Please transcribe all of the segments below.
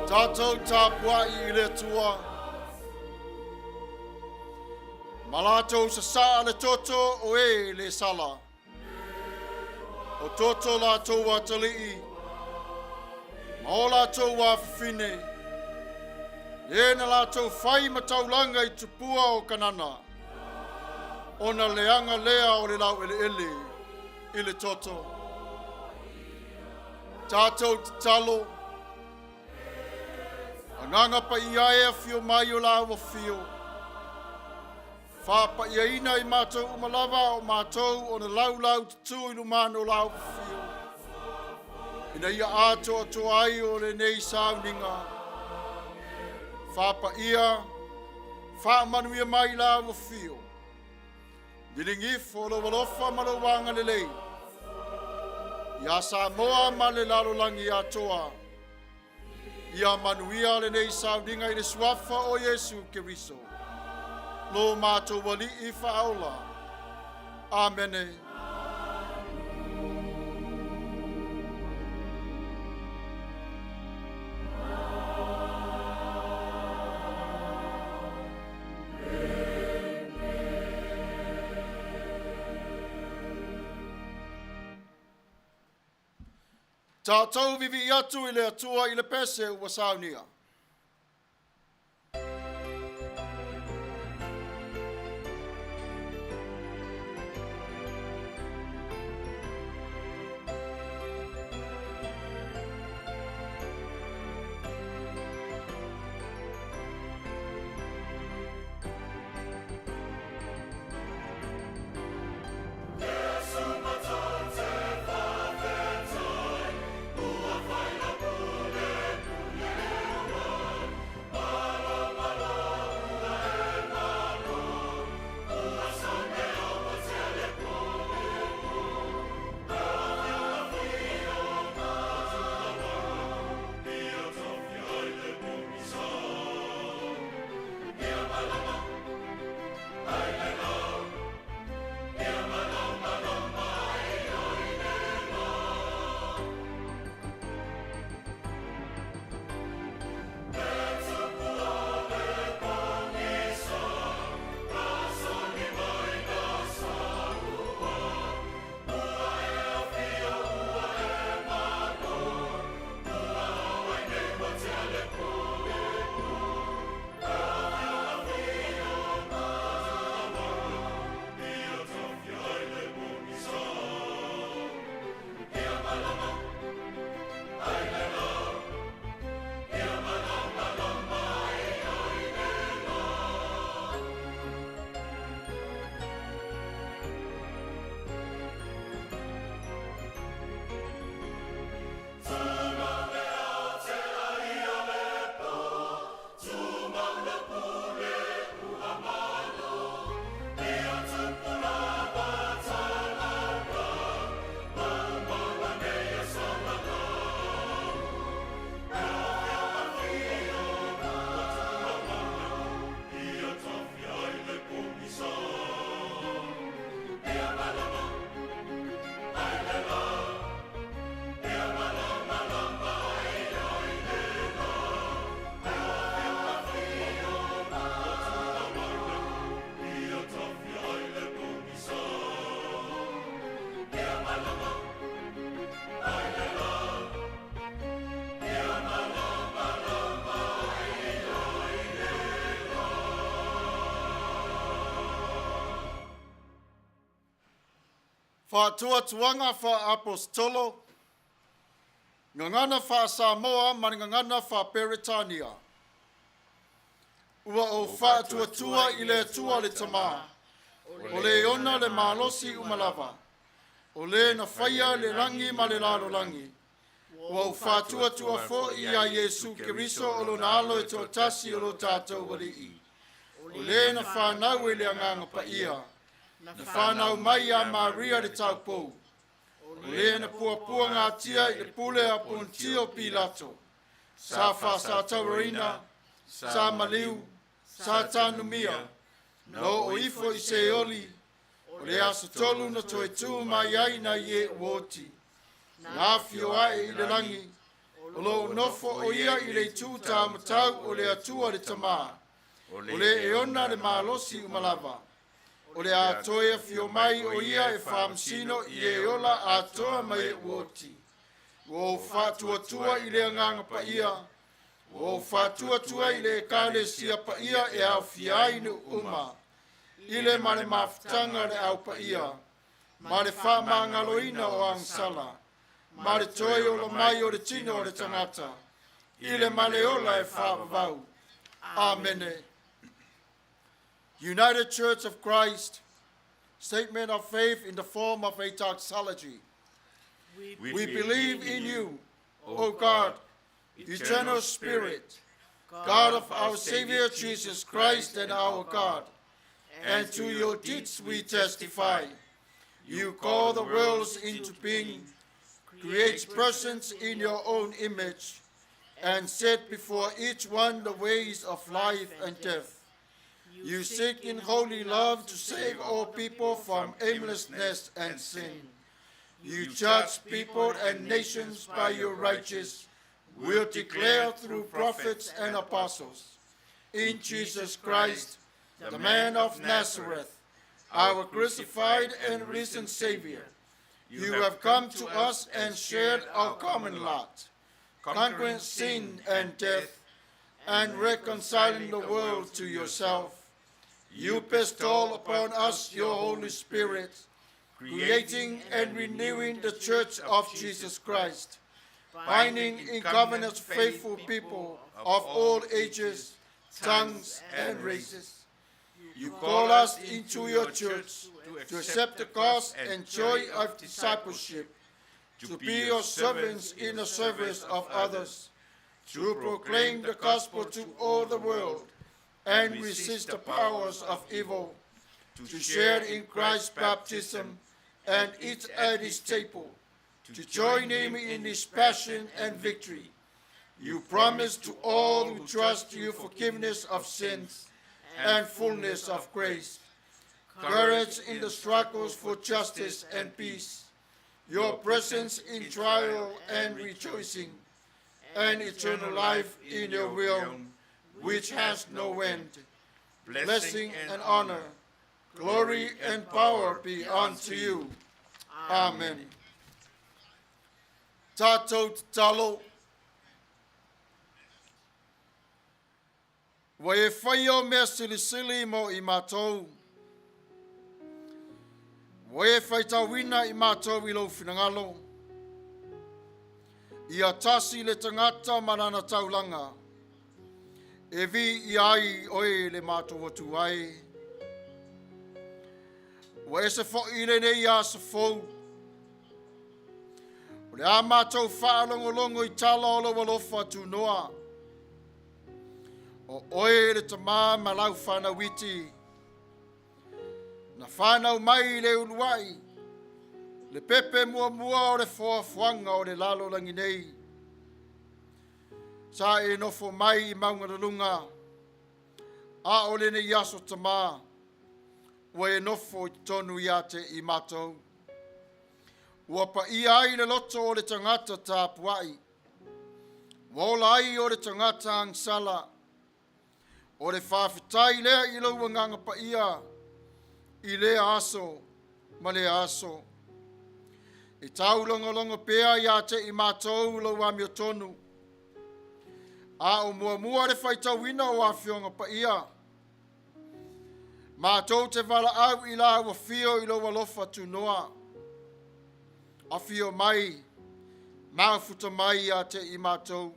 Tatou tapuai i le Atua. Ma latou sasaa le toto o e le sala. O toto latou atalii ma o latou afafine, le na latou fai ma taulaga i tupua o Kanana, ona leaga lea o le laueleele i le toto. Tatou tatalo, Agaga Paia e afio mai o lau afio, Faapaiaina i matou uma lava o matou ona laulau tutū i lumana o lau afio, ina ia atoatoa ai o lenei sauniga. Faapaia, faamanuia mai lau afio, Liligifo lou alofa ma lou agalelei iā Samoa ma le lalolagi atoa. Ia manuia lenei sauniga i le suafa o Iesu Keriso, lo matou Alii faaola. Amene. Tatou vivii atu i le Atua i le pese ua saunia. Faatuatuaga faa-Aposetolo, Gagana faa-Samoa ma le Gagana faa-Peretania. Ua ou faatuatua i le Atua le Tama, o le ona le malosi uma lava, o le na faia le lagi ma le lalolagi. Ua ou faatuatua foi iā Iesu Keriso o lona Alo e toatasi o lo tatou Alii, o le na fanau i le Agaga Paia, na fanau mai iā Maria le taupou, o le na puapuagatia i le pule a Ponitio Pilato, sa faasatauaina, sa maliu, sa tanumia, na oo ifo i Seoli, o le aso tolu na toe tū mai ai nai e ua oti, na afio ae i le lagi, O lo o nofo o ia i le itu taumatau o le Atua le Tamā, o le e ona le malosi uma lava. O le a toe afio mai o ia e faamasino i e ola atoa ma e ua oti. Ua ou faatuatua i le Agaga Paia, ua ou faatuatua i le Ekalesia Paia e aofia ai nuu uma, i le ma le mafutaga a le Au Paia, ma le faamagaloina o agasala, ma le toe ola mai o le tino o le tagata, i le ma le ola e faavavau. Amene. United Church of Christ, statement of faith in the form of a doxology. We believe in you, O God, eternal Spirit, God of our Savior Jesus Christ and our God, and to your deeds we testify. You call the worlds into being, create persons in your own image, and set before each one the ways of life and death. You seek in holy love to save all people from aimlessness and sin. You judge people and nations by your righteous will declare through prophets and apostles. In Jesus Christ, the man of Nazareth, our crucified and risen Savior, you have come to us and shared our common lot, conquering sin and death, and reconciling the world to yourself. You bestow upon us your Holy Spirit, creating and renewing the church of Jesus Christ, binding in covenant faithful people of all ages, tongues, and races. You call us into your church to accept the cost and joy of discipleship, to be your servants in the service of others, to proclaim the gospel to all the world and resist the powers of evil, to share in Christ's baptism and eat at his table, to join him in his passion and victory. You promise to all who trust you forgiveness of sins and fullness of grace, courage in the struggles for justice and peace, your presence in trial and rejoicing, and eternal life in your realm, which has no end. Blessing and honor, glory and power be unto you. Amen. Tatou tatalo. Ua e faia o mea silisili mo i matou. Ua e faitauina i matou i lou finagalo. Ia tasi le tagata ma lana taulaga, e viia ai oe le matou Atua e. Ua ese foi lenei aso fou. O le a matou faalogologo i tala o lou alofa tunoa. O oe le Tamā ma lau fanau iti. Na fanau mai i le uluai, le pepe muamua o le foafoaga o le lalolagi nei. Sa e nofo mai i mauga luluga, a o lenei aso Tamā, ua e nofo i totonu ia te i matou. Ua paia ai le loto o le tagata tapuai, ua ola ai o le tagata agasala. O le faafetai lea i lou Agaga Paia i lea aso ma lea aso. E taulogologo pea ia te i matou lou amiotonu, a o muamua le faitauina o Afioga Paia. Matou te valaau i lau afio i lou alofa tunoa. Afio mai, mafuta mai ia te i matou.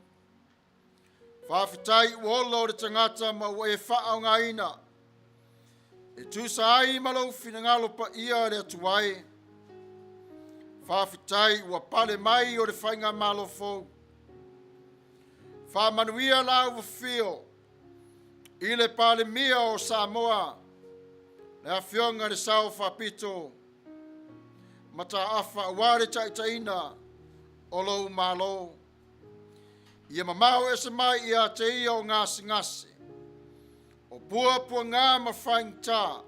Faafetai ua ola o le tagata ma ua e faaaogaina e tusa ai ma lou finagalo paia le Atua e. Faafetai ua pale mai o le faigamalo fou. Faamanuia lau afio i le Palemia o Samoa, le Afioga i le Sao Faapito Mataafa, aua le taitaiina o lou Malo. Ia mamao ese mai ia te ia o gasegase, o puapuaga ma faigata.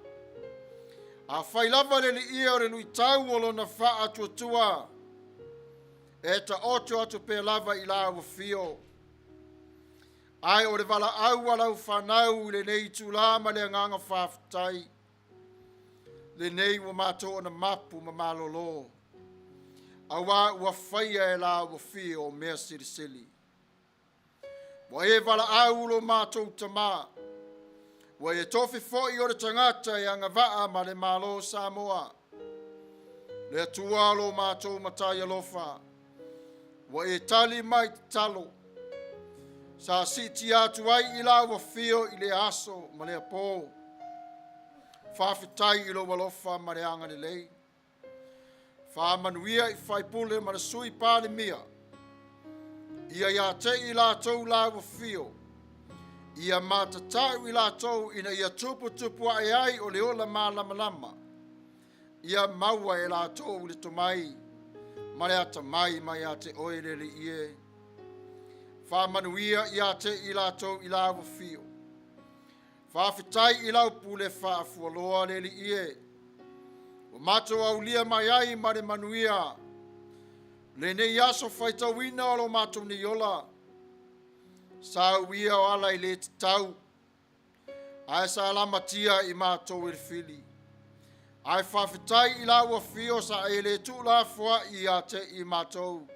Afai lava le liia o le luitau o lona faatuatua, E taoto atu pea lava i lau afio. Ae o le valaau a lau fanau i lenei itulā ma le agaga faafetai, lenei ua matou ona mapu ma malolo, auā ua faia e lau afio mea silisili. Ua e valaau lo matou Tamā, ua e tofi foi o le tagata e agavaa ma le Malo o Samoa. Le Atua lo matou Matai alofa, ua e tali mai tatalo, sa siitia atu ai i lau afio i lea aso ma lea pō. Faafetai i lou alofa ma le agalelei. Faamanuia i faipule ma le Sui Palemia, ia ia te i latou lau afio, ia matatau i latou ina ia tuputupu ae ai o le ola malamalama, ia maua e latou le tomai ma le atamai mai ia te oe le Alii e. Faamanuia ia te i latou i lau afio. Faafetai i lau pule faafualoa le Alii e, ua matou aulia mai ai ma le manuia lenei aso faitauina o lo matou nei ola. Sa uia o ala i le tatau, ae sa lamatia i matou e le fili. Ae faafetai i lau afio sa e le tuulafoai ia te i matou.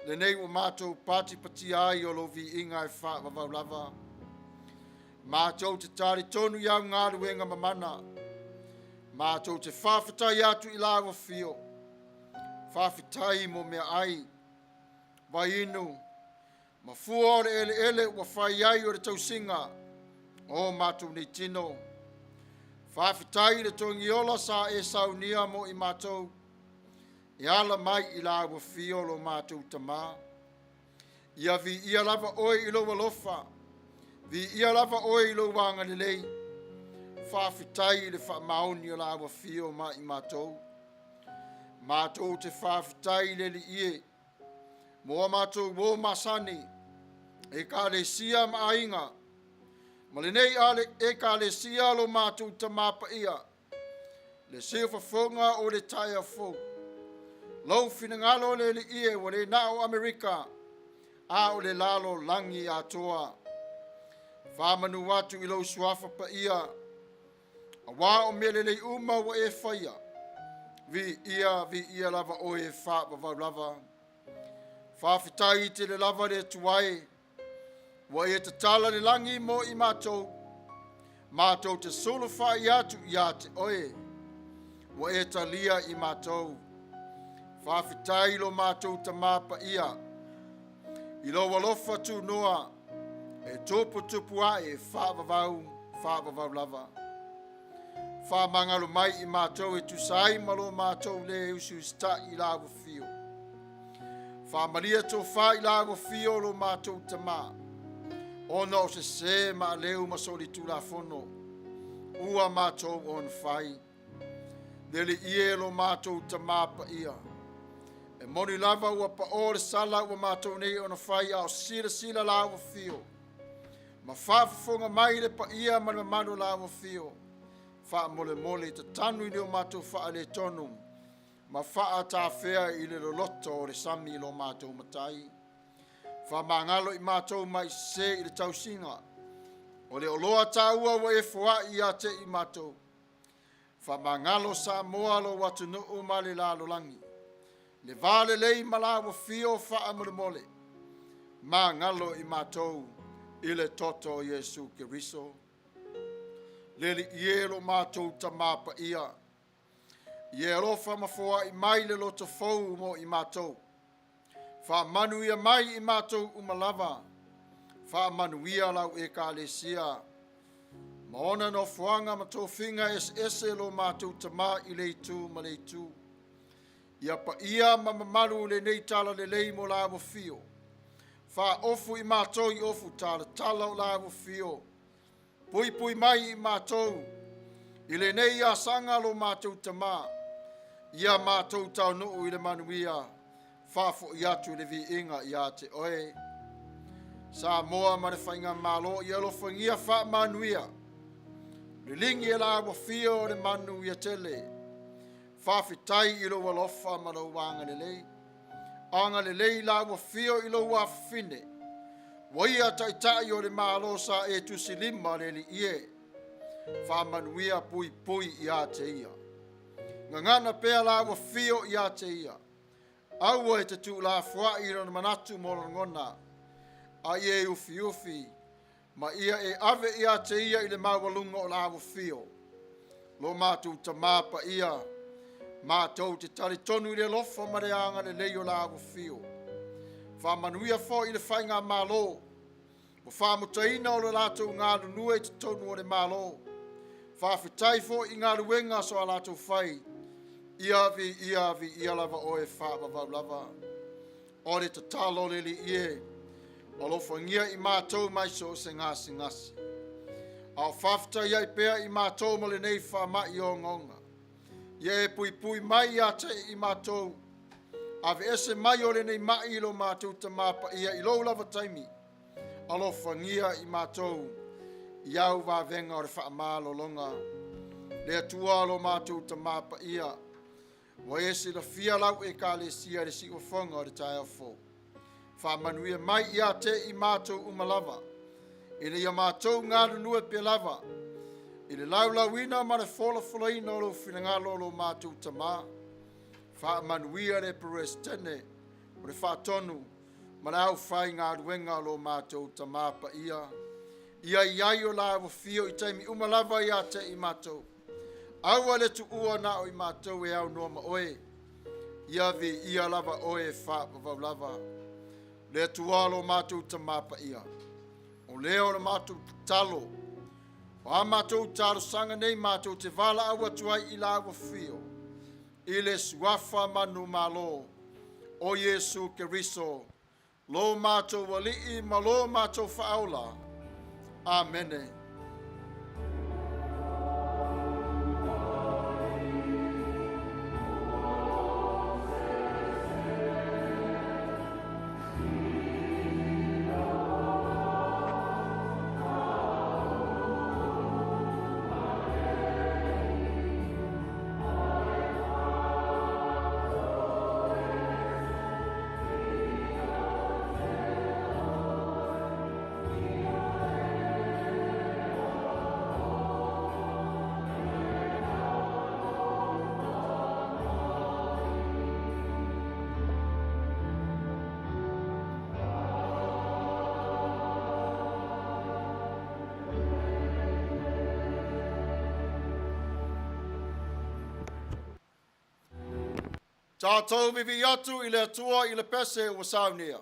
Lenei ua matou patipatia ai o lou viiga e faavavau lava. Matou te talitonu i au galuega mamana. Matou te faafetai atu i lau afio. Faafetai mo meaai, vaiinu, ma fua o le eleele ua fai ai o le tausiga o matou nei tino. Faafetai i le togiola sa e saunia mo i matou, e ala mai i lau afio lo matou Tamā. Ia viia lava oe i lou alofa, viia lava oe i lou agalelei. Faafetai i le faamaoni o lau afio ma i matou. Matou te faafetai i le Alii e, mo a matou uo masani, Ekalesia ma aiga, ma lenei Ekalesia lo matou Tamā Paia, le siufofoga o le taeao fou. Lou finagalo le Alii e, ua le na o Amerika, a o le lalolagi atoa. Faamanu atu i lou suafa paia, auā o mea lelei uma ua e faia. Viia, viia lava oe e faavavau lava. Faafetai tele lava le Atua e, ua e tatala le lagi mo i matou, matou te sulufai atu ia te oe, ua e talia i matou. Faafetai lo matou Tamā Paia, i lou alofa tunoa, e tuputupu ae e faavavau, faavavau lava. Faamagalo mai i matou e tusa ai ma lo matou le usiusitai i lau afio. Faamalie tofa i lau afio lo matou Tamā, ona o sesē maaleu ma solitulafono ua matou ona fai. Le Alii e lo matou Tamā Paia, e moni lava ua paʻō le sala ua matou nei ona fai, a o silasila lau afio ma faafofoga mai le paia ma le mamalu o lau afio. Faamolemole tatanu i le o matou faaletonu ma faatafea i le loloto o le sami lo matou Matai. Faamagalo i matou mai sesē i le tausiga o le oloa taua ua e foai ia te i matou. Faamagalo Samoa lou atunuu ma le lalolagi, le va lelei ma lau afio faamolemole. Magalo i matou i le toto o Iesu Keriso. Le Alii e lo matou Tamā Paia, ia e alofa ma foai mai le loto fou mo i matou. Faamanuia mai i matou uma lava. Faamanuia lau Ekalesia ma ona nofoaga ma tofiga eseese lo matou Tamā i le itu ma le itu. Ia paia ma mamalu lenei talalelei mo lau afio. Faaofu i matou i ofu talatala o lau afio. Puipui mai i matou i lenei asaga lo matou Tamā. Ia matou taunuu i le manuia, faafoi atu le viiga ia te oe. Samoa ma le Faigamalo, ia alofagia faamanuia. Liligi e lau afio o le manuia tele. Faafetai i lou alofa ma lou agalelei. Agalelei la ua fio i lou afafine, ua ia taitai o le malo sa e tusilima le alii e, faamanuia puipui ia te ia. Gagana pea la ua fio ia te ia, aua e te tuulafoai i lona manatu mo lagona, a ia e ufiufi, ma ia e ave ia te ia i le maualuga o la ua fio. Lo matou tamā paia, matou te talitonu i le alofa ma le agalelei o la ua fio. Faamanuia foi i le faigamalo, ua faamutaina o le latou galulue i totonu o le Malo. Faafetai foi i galuega so a latou fai, ia viia viia lava oe faavavau lava. O le tatalo le Alii e, alofagia i matou mai so o se gasegase, a o faafetai ai pea i matou ma lenei faamai ogaoga. Ia e puipui mai ia te i matou, aveese mai o lenei mai i lo matou tamapaia i lou lava taimi, alofagia i matou i au vavega o le faamalologa. Le Atua lo matou tamapaia, ua e silafia lau ekalesia i le siufofoga o le taeao fou. Faamanuia mai ia te i matou uma lava, ina ia matou galulue pea lava, i le laulauina ma le folafolaina o lou finagalo o lo matou Tamā. Faamanuia le Peresetene o le Faatonu ma le aufaigaluega o lo matou Tamā paia, ia i ai o la afio i taimi uma lava ia te i matou. Aua le tuua na o i matou e aunoa ma oe, ia viia lava oe e faavavau lava. Le Atua lo matou Tamā paia, o lea o le matou tatalo, o a matou talosaga nei matou te valaau atu ai i la ua fio, i le suafa manumalo o Iesu Keriso, lo matou Alii ma lo matou Faaola. Amene. Tatou vivii atu i le Atua i le pese ua saunia.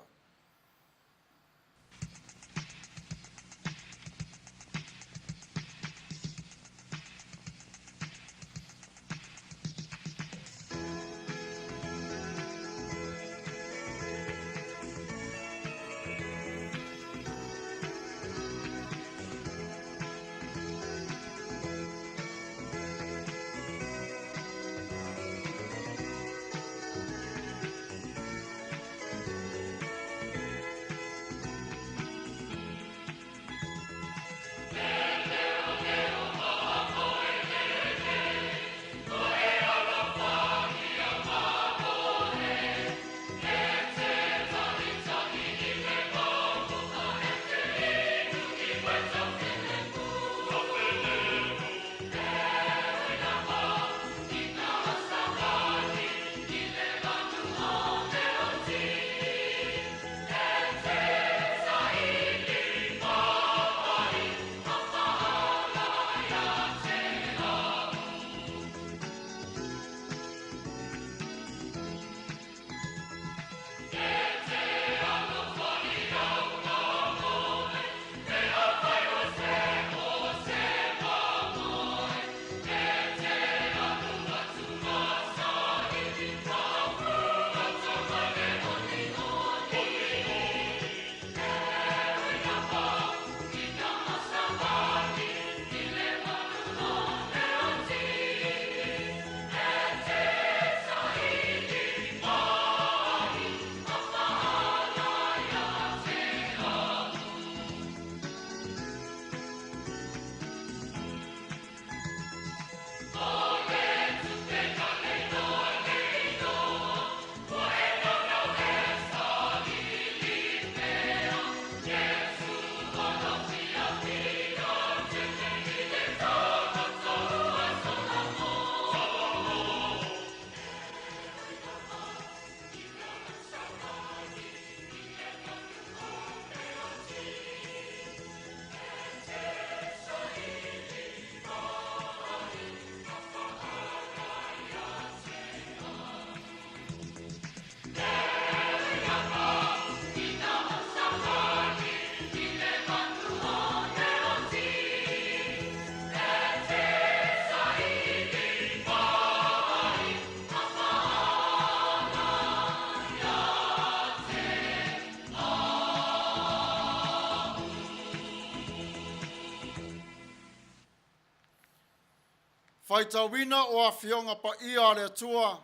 Faitauina o Afioga Paia a le Atua,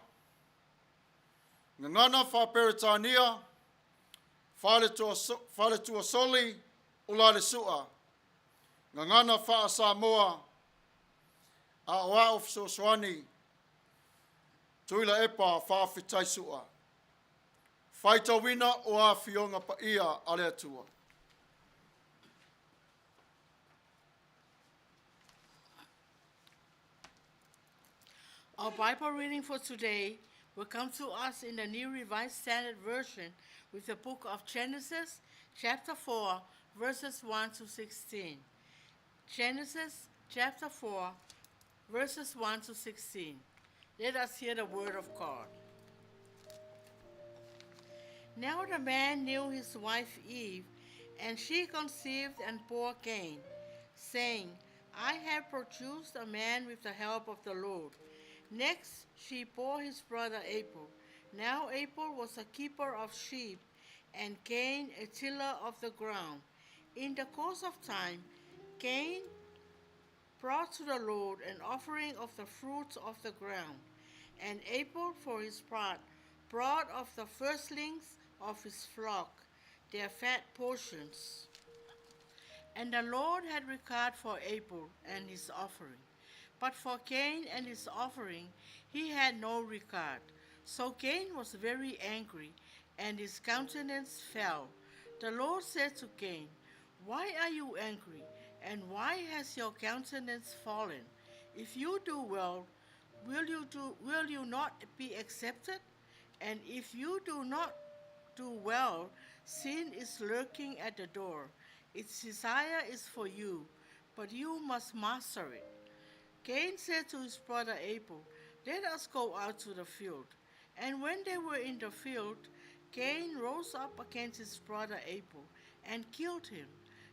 Gagana Faa-Peretania, Faletuasoli, Ulalesua, Gagana Faa-Samoa, Aoao Fesoasoani, Tuilaepa Faafetai Sua. Faitauina o Afioga Paia a le Atua. Our Bible reading for today will come to us in the New Revised Standard Version with the book of Genesis, chapter 4, verses 1 to 16. Genesis, chapter 4, verses 1 to 16. Let us hear the word of God. Now the man knew his wife Eve, and she conceived and bore Cain, saying, I have produced a man with the help of the Lord. Next she bore his brother Abel. Now Abel was a keeper of sheep, and Cain a tiller of the ground. In the course of time, Cain brought to the Lord an offering of the fruits of the ground. And Abel, for his part, brought of the firstlings of his flock their fat portions. And the Lord had regard for Abel and his offering. But for Cain and his offering he had no regard. So Cain was very angry, and his countenance fell. The Lord said to Cain, Why are you angry, and why has your countenance fallen? If you do well, will you not be accepted? And if you do not do well, sin is lurking at the door. Its desire is for you, but you must master it. Cain said to his brother Abel, Let us go out to the field. And when they were in the field, Cain rose up against his brother Abel and killed him.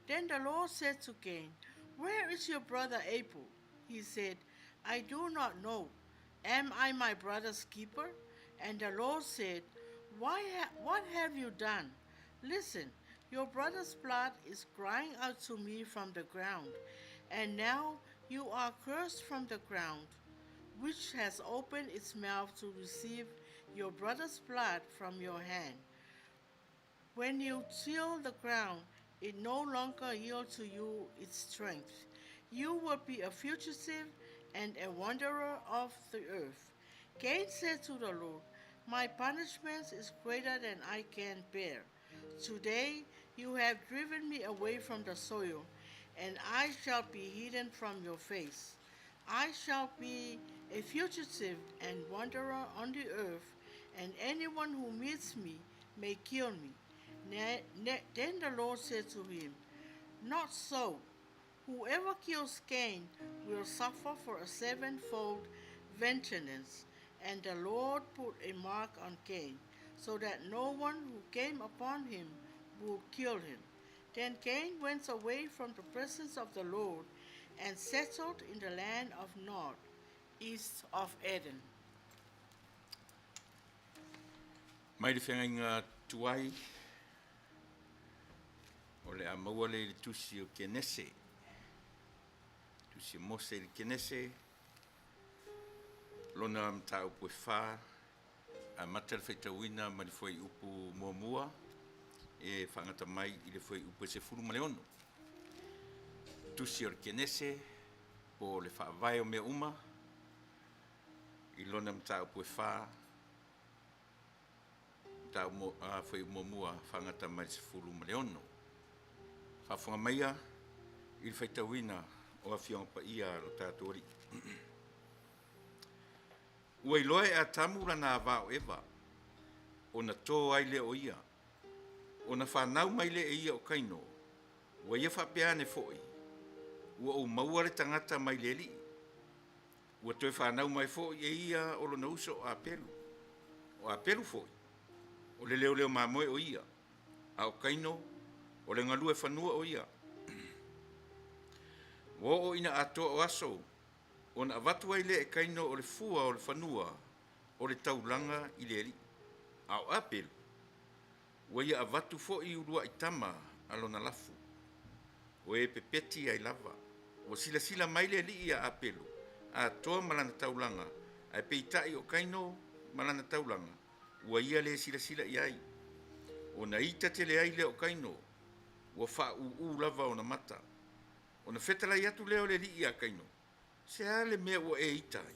Then the Lord said to Cain, Where is your brother Abel? He said, I do not know. Am I my brother's keeper? And the Lord said, What have you done? Listen, your brother's blood is crying out to me from the ground. And now you are cursed from the ground, which has opened its mouth to receive your brother's blood from your hand. When you till the ground, it no longer yields to you its strength. You will be a fugitive and a wanderer of the earth. Cain said to the Lord, My punishment is greater than I can bear. Today you have driven me away from the soil, and I shall be hidden from your face. I shall be a fugitive and wanderer on the earth, and anyone who meets me may kill me. Then the Lord said to him, Not so. Whoever kills Cain will suffer for a sevenfold vengeance. And the Lord put a mark on Cain, so that no one who came upon him would kill him. Then Cain went away from the presence of the Lord and settled in the land of Nod, east of Eden. Mai le feagaiga tuai o le a maua lea i le tusi o Kenese. Tusi o Mose i le Kenese, lona mataupu e fa, amata le faitauina mai le fuaiupu muamua e faagata mai i le fuaiupu e 16. Tusi o le Kenese po o le faavae o mea uma i lona mataupu e fa, mataupu fuaiupu muamua faagata mai le 16. Faafofoga maia i le faitauina o Afioga Paia a lo tatou Alii. Ua iloa e Atamu lana ava o Eva, ona to ai lea o ia. Ona fanau mai lea e ia o Kaino, ua ia faapea ane foi, ua ou maua le tagata mai le Alii. Ua toe fanau mai foi e ia o lona uso o Apelu. O Apelu foi, o le leoleo mamoe o ia, a o Kaino, o le galue fanua o ia. Ua oo ina atoa o aso, ona avatu ai lea e Kaino o le fua o le fanua o le taulaga i le Alii. A o Apelu, ua ia avatu foi uluai tama a lona lafu, o e pepeti ai lava. Ua silasila mai le Alii ia Apelu, atoa ma lana taulaga, ae peitai o Kaino ma lana taulaga, ua ia le silasila i ai. Ona ita tele ai lea o Kaino, ua faaūū lava ona mata. Ona fetalai atu lea o le Alii iā Kaino, Se a le mea ua e ita ai?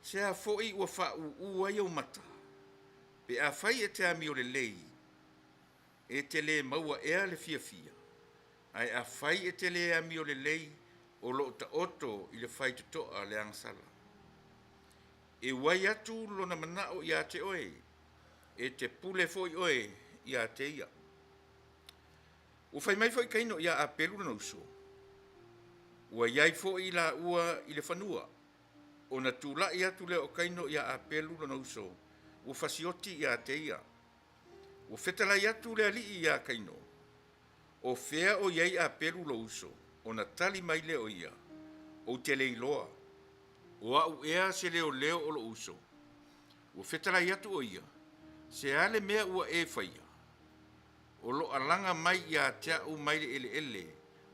Se a foi ua faaūū ai ou mata? Pe afai e te amio lelei, e te lē maua ea le fiafia, ae afai e te lē amio lelei, o lo o taoto i le faitotoa le agasala. E uai atu lona manao iā te oe, e te pule foi oe iā te ia. Ua fai mai foi Kaino iā Apelu lona uso, ua i ai foi lāua i le fanua, ona tulai atu lea o Kaino iā Apelu lona uso, ua fasioti iā te ia. Ua fetalai atu le alii iā Kaino, O fea o i ai Apelu lou uso? Ona tali mai lea o ia, Ou te le iloa. O a'u ea se leoleo o lo'u uso? Ua fetalai atu o ia, Se a le mea ua e faia? O lo alaga mai iā te a'u mai le eleele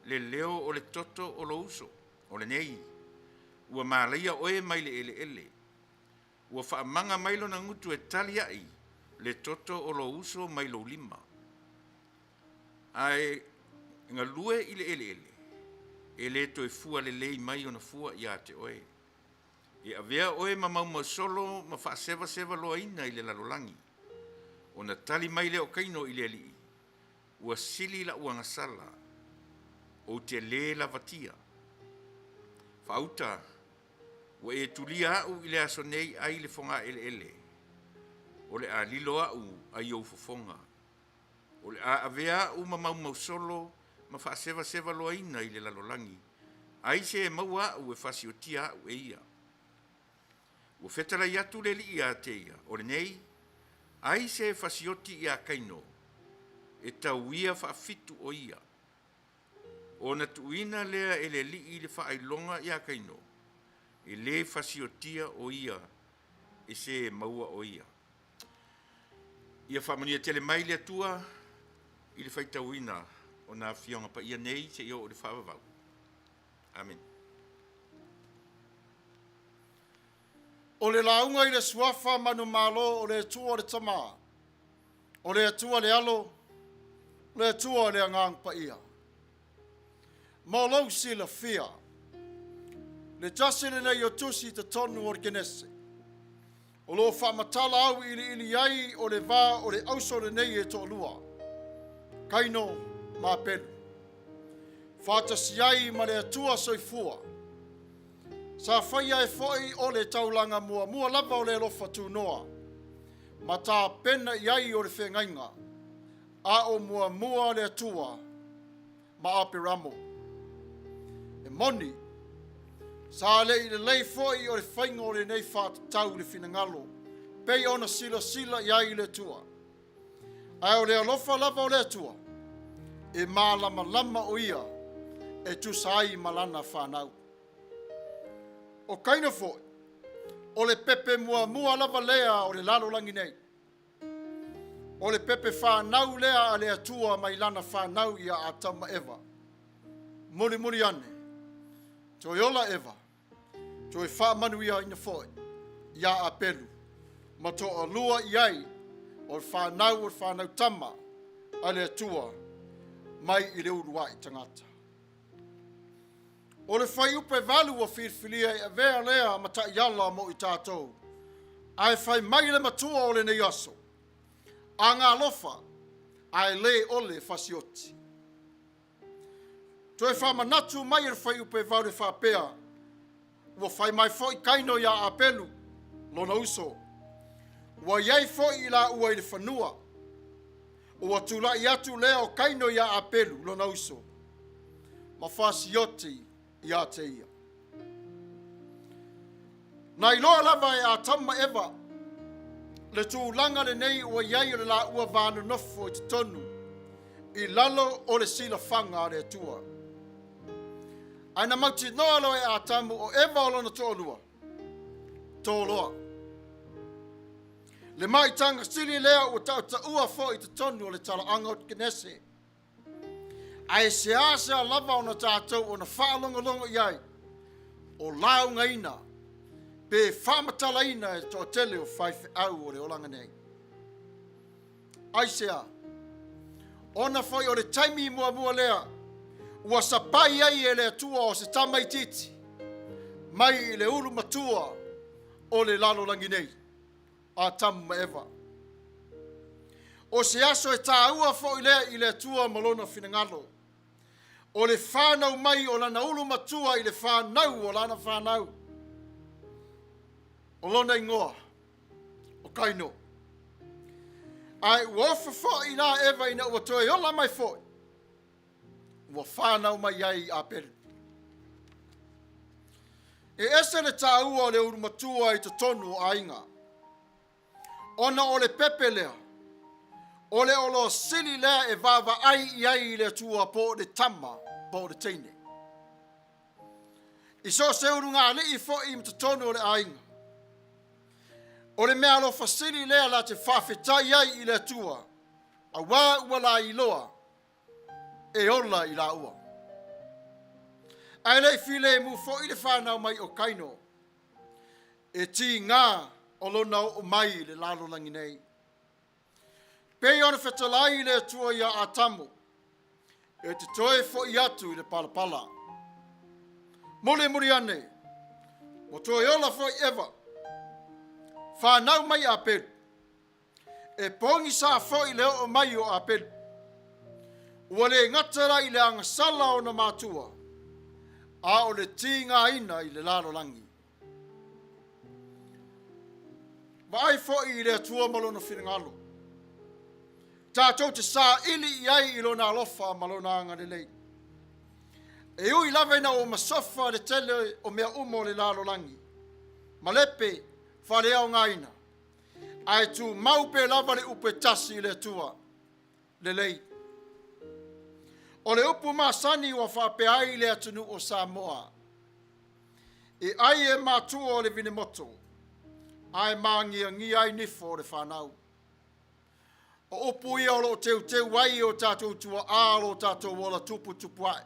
le leo o le toto o lou uso, o lenei, ua malaia oe mai le eleele. Ua faamaga mai lona gutu e tali a'i le toto o lou uso mai lou lima. Ae galue i le eleele, e le toe fua lelei mai ona fua iā te oe. E avea oe ma maumausolo ma faasevaseva loaina i le lalolagi. Ona tali mai lea o Kaino i le Alii, Ua sili la'u agasala, ou te lē lavatia. Faauta, ua e tulia a'u i le aso nei ai le fogaeleele, o le a lilo a'u ai ou fofoga. O le a avea a'u ma maumausolo ma faasevaseva loaina i le lalolagi, ai se e maua a'u e fasiotia a'u e ia. Ua fetalai atu le Alii iā te ia, o lenei, ai se e fasioti iā Kaino, e tau ia faafitu o ia. Ona tuuina lea e le Alii le faailoga iā Kaino, e lē fasiotia o ia e se e maua o ia. Ia faamanuia tele mai le Atua i le faitauina o nā Afioga Paia nei seia oo i le faavavau. Amene. O le lauga i le Suafa manumalo o le Atua le Tama, o le Atua le Alo, o le Atua le Agaga Paia. Mo lou silafia, le tasi lenei o tusi i totonu o le Kenese, o lo o faamatala auiliili ai o le va o le auso lenei e toalua, Kaino ma Apelu, faatasi ai ma le Atua soifua, Sa faia ai foi o le taulaga muamua lava o le alofa tunoa ma tapena i ai o le feagaiga, a o muamua le Atua ma Aperamo. E moni, sa le i lelei foi o le faiga o lenei faatatau i le finagalo, pei ona silasila i ai le Atua. Ae o le alofa lava o le Atua, e malamalama o ia e tusa ai ma lana fanau. O Kaina foi, o le pepe muamua lava lea o le lalolagi nei. O le pepe fanau lea a le Atua mai lana fanau ia Atamu ma Eva. Mulimuli ane, toe ola Eva, toe faamanuiaina foi iā Apelu ma toalua i ai o le fanau o le fanau tama a le Atua mai i le uluai tagata. O le fuaiupu e valu ua filifilia e avea lea ma taiala mo i tatou, ae fai mai le matua o lenei aso, agalofa ae lē o le fasioti. Toe faamanatu mai e le fuaiupu e valu e faapea, ua fai mai foi Kaino iā Apelu, lona uso, ua i ai foi i laua i le fanua, ua tulai atu lea o Kaino iā Apelu, lona uso, ma fasioti iā te ia. Na iloa lava e Atamu ma Eva le tulaga lenei ua i ai o le laua va nonofo i totonu i lalo o le silafaga a le Atua. Ae na mautinoa loa e Atamu o Eva o lona toalua, toloa. Le maitaga sili lea ua tautaua foi i totonu o le talaaga o Kenese. Ae seasea lava ona tatou ona faalogologo i ai. O laugaina pe faamatalaina e le toatele o faifeau o le olaga nei. Aisea? Ona foi o le taimi muamua lea ua sapai ai e le Atua o se tamaitiiti mai i le ulu matua o le lalolagi nei, Atamu ma Eva. O se aso e tāua foi lea i le Atua ma lona finagalo, o le fanau mai o lana ulu matua i le fanau o lana fanau. O lona igoa, o Kaino. Ae ua ofo foi la Eva ina ua toe ola mai foi, ua fanau mai ai Apelu. E ese le tāua o le ulu matua i totonu o aiga, ona o le pepe lea, o le oloa sili lea e vaavaai i ai i le Atua po o le tama po o le teine. I so o se ulugalii foi ma totonu o le aiga, o le mea alofa sili lea la te faafetai ai i le Atua, auā ua la iloa e ola i laua. Ae le i filemu foi le fanau mai o Kaino, e tigā o lona oo mai i le lalolagi nei. Pei ona fetalai le Atua iā Atamu, e te toe foʻi atu i le palapala. Mulimuli ane, ua toe ola foi Eva, fanau mai Apelu. E pogisa foi le oo mai o Apelu. Ua le gata la i le agasala ona matua, a o le tigaina i le lalolagi. Vaai foi i le Atua ma lona finagalo. Tatou te saili i ai i lona alofa ma lona agalelei. E ui lava ina ua masofa le tele o mea uma o le lalolagi, malepe faaleaogaina, ae tumau pea lava le upu e tasi i le Atua, lelei. O le upu masani ua faapea ai le atunuu o Samoa, e ai e matua o le vinemoto, ae māgiagia ai nifo o le fanau. O upu ia o lo o teuteu ai o tatou tuaā lo tatou ola tuputupu ae.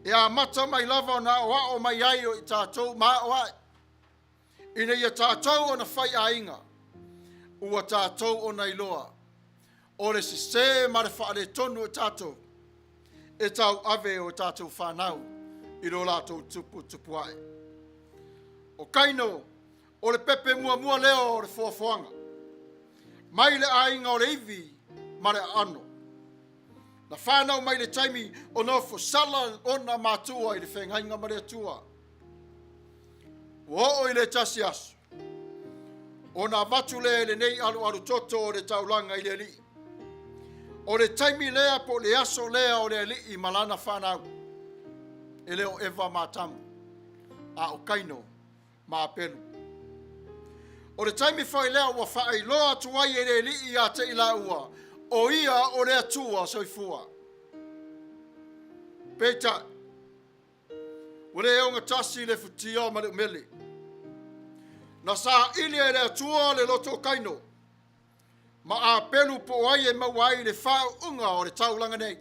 E amata mai lava ona aoao mai ai o i tatou ma ao ae, ina ia tatou ona fai aiga, ua tatou ona iloa, o le sesē ma le faaletonu o tatou, e tauave o tatou fanau i lo latou tuputupu ae. O Kaino, o le pepe muamua lea o le foafoaga, mai le aiga o le ivi ma le aano. Na fanau mai le taimi o nofo sala ona matua i le feagaiga ma le Atua. Ua oo i le tasi aso, ona avatu lea e lenei alualu toto o le taulaga i le alii. O le taimi lea po o le aso lea o le alii ma lana fanau, e le o Eva ma Atamu, a o Kaino ma Apelu. O le taimi foi lea ua faailoa atu ai e le alii ia te i laua, o ia o le Atua soifua. Peitai, Ua le ogatasi le futia ma le umele. Na saili e le Atua le loto o Kaino, ma Apelu po o ai e maua ai le faauuga o le taulaga nei.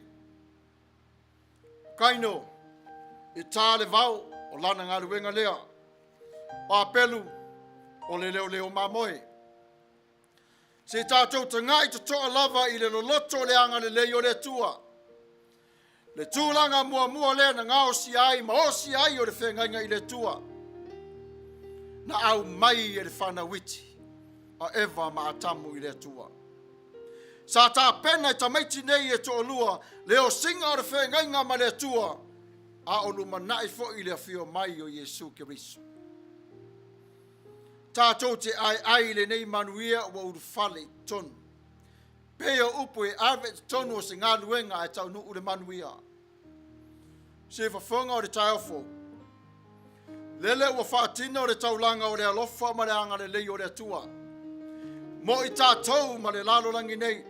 Kaino, e tā le vao o lana galuega lea. O Apelu, o le leoleo mamoe. Se tatou taga'i toto'a lava i le loloto o le agalelei o le Atua. Le tulaga muamua lea na gaosia ai ma osia ai o le feagaiga i le Atua, na aumai e le fanau iti a Eva ma Atamu i le Atua. Sa tapena e tamaiti nei e toalua le osiga o le feagaiga ma le Atua, a o lumanai foi i le afio mai o Iesu Keriso. Tatou te aeae i lenei manuia ua ulufale i totonu. Pei o upu e ave i totonu o se galuega ae taunuu le manuia. Sifafoga o le taeao fou. Lele ua faatino le taulaga o le alofa ma le agalelei o le Atua. Mo i tatou ma le lalolagi nei,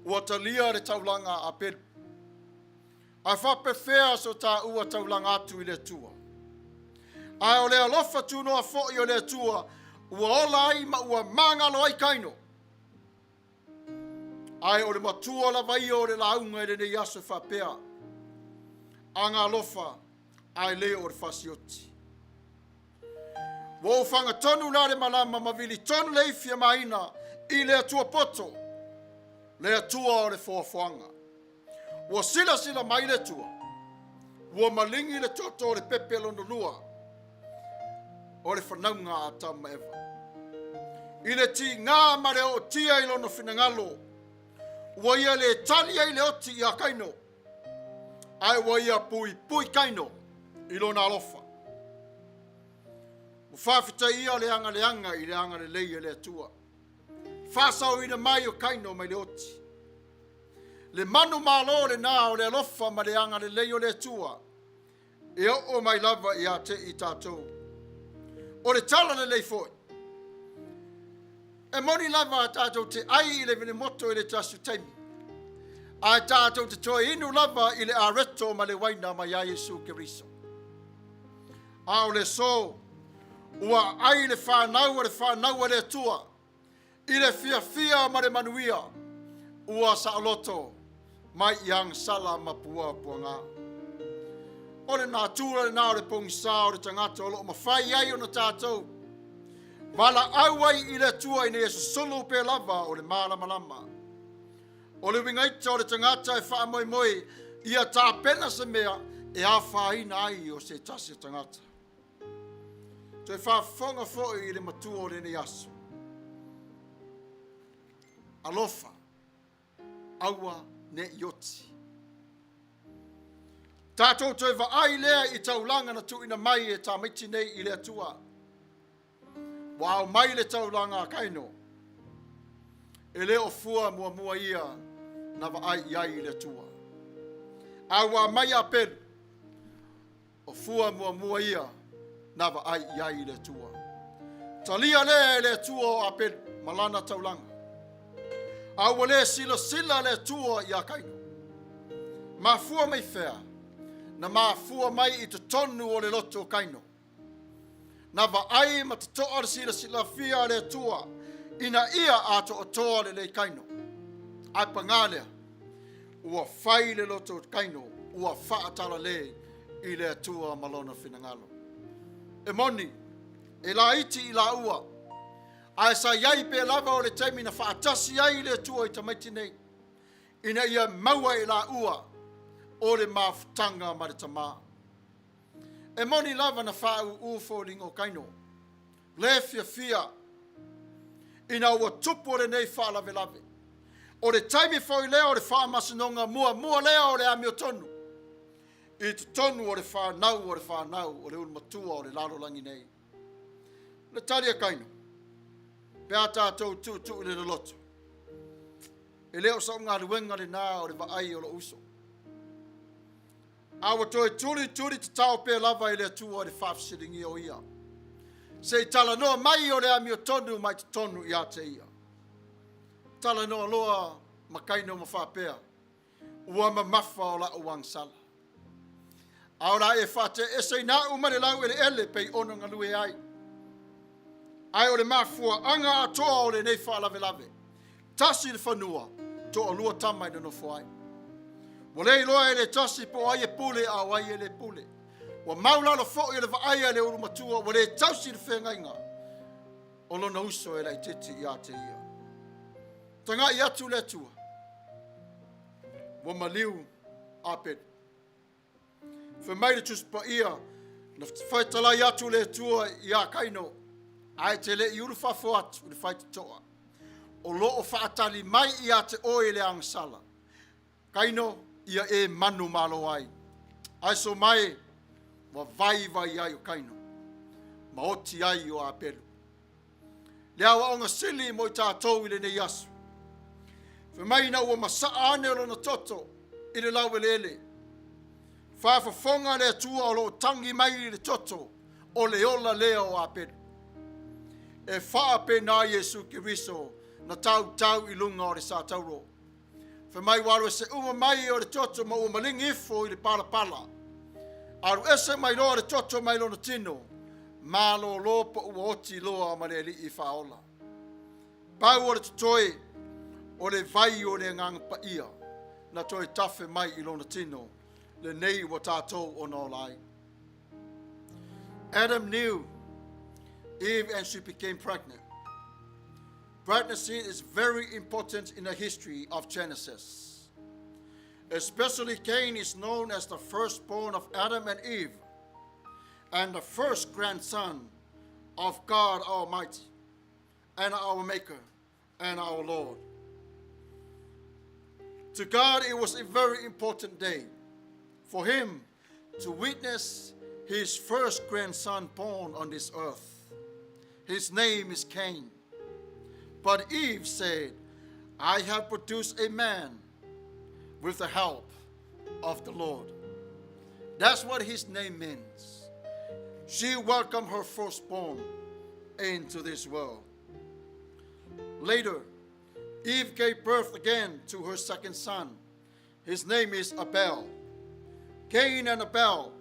ua talia le taulaga a Apelu. Ae faapefea so taua taulaga atu i le Atua? Ae o le alofa tunoa foi o le Atua ua ola ai ma ua magalo ai Kaino. Ae o le matua lava ia o le lauga i lenei aso e faapea, Agalofa, Ae le o le fasioti. Ua ou fagatonu la le malama ma vili tonu le ifi a maina i le Atua poto, le Atua o le foafoaga. Ua silasila mai le Atua, ua maligi le toto o le pepe lona lua o le fanauga a Atamu ma Eva. I le tigā ma le ootia i lona finagalo, ua ia le tali ai le oti iā Kaino, ae ua ia puipui Kaino i lona alofa. Ua faafetaia le agaleaga i le agalelei a le Atua. Faasaoina mai o Kaino mai le oti. Le manu malo lenā o le alofa ma le agalelei o le Atua e oo mai lava ia te i tatou. O le tala lelei foi, e moni lava tatou te ai i le vinemoto i le tasi o taimi, ae tatou te toe inu lava i le areto ma le uaina mai ia Iesu Keriso. A o le aso, ua ai le fanau a le fanau a le Atua, i le fiafia ma le manuia, ua saoloto mai i agasala ma puapuaga. O le natura lenā o le pogisa o le tagata o lo o mafai ai ona tatou valaau ai i le Atua ina ia sosolo pea lava o le malamalama. O le uiga ita o le tagata e faamoemoe ia tapena se mea e afaina ai o se tasi o tagata. Toe faafofoga foi i le matua o lenei aso. Alofa, aua ne i oti. Tatou toe vaai lea i taulaga na tuuina mai e tamaiti nei i le Atua. Ua ao mai le taulaga a Kaino. E le o fua muamua ia na vaai i ai i le Atua. A ua aumai Apelu, O fua muamua ia na vaai i ai i le Atua. Talia lea e le Atua o Apelu ma lana taulaga. A ua le silasila le Atua iā Kaino. Mafua mai fea? Na mafua mai i totonu o le loto o Kaino. Na vaai ma totoa le silasilafia a le Atua ina ia atoatoa lelei Kaino. Ae pagā lea, ua fai le loto o Kaino, ua faatalale i le Atua ma lona finagalo. E moni, e laiti i laua, ae sa i ai pea lava o le taimi na faatasi ai le Atua i tamaiti nei, ina ia maua e laua o le mafutaga ma le Tama. E moni lava na faaūū foliga o Kaino, le fiafia ina ua tupu lenei faalavelave. O le taimi foi lea o le faamasinoga muamua lea o le amiotonu i totonu o le fanau o le fanau o le ulumatua o le lalolagi nei. O le tali a Kaino, pe a tatou tuutuu i le loloto, e le o sa'u galuega lenā o le vaai o lo'u uso. A ua toe tulituli tatao pea lava e le Atua le faafesiligia o ia, se i talanoa mai o le amiotonu mai totonu ia te ia. Talanoa loa ma Kaino ma faapea, Ua mamafa o la'u agasala. A o le a e faate'eseina a'u mai le laueleele pei ona galue ai. Ae o le mafuaaga atoa o lenei faalavelave, tasi le fanua, toalua tama e nonofo ai. Ua le iloa e le tasi po o ai e pule a o ai e le pule. Ua maulalo foi o le vaai a le ulumatua ua le tausi le feagaiga o lona uso e laitiiti ia te ia. Tagai atu le Atua, ua maliu Apelu. Fai mai le Tusi Paia, na faetalai atu le Atua iā Kaino, ae te le i ulufafo atu i le faitotoa. O lo o faatali mai ia te oe le agasala. Kaino, ia e manu malo ai. Ae so mai, ua vaivai ai o Kaino, ma oti ai o Apelu. Le aoaoga sili mo i tatou i lenei aso. Fai mai ina ua masaa ane o lona toto i le laueleele. Faafofoga le Atua o lo o tagi mai i le toto o le ola lea o Apelu. E faapena Iesu Keriso na tautau i luga o le satauro. Fai mai ua alu ese uma mai o le toto ma ua maligi ifo i le palapala. Alu ese mai loa le toto mai lona tino, malōlō po ua oti loa ma le Alii Faaola. Pau o le totoe o le vai o le Agaga Paia na toe tafe mai i lona tino, lenei ua tatou ona ola ai. Adam knew Eve and she became pregnant. Pregnancy is very important in the history of Genesis. Especially Cain is known as the firstborn of Adam and Eve and the first grandson of God Almighty and our Maker and our Lord. To God, it was a very important day for him to witness his first grandson born on this earth. His name is Cain. But Eve said, I have produced a man with the help of the Lord. That's what his name means. She welcomed her firstborn into this world. Later, Eve gave birth again to her second son. His name is Abel. Cain and Abel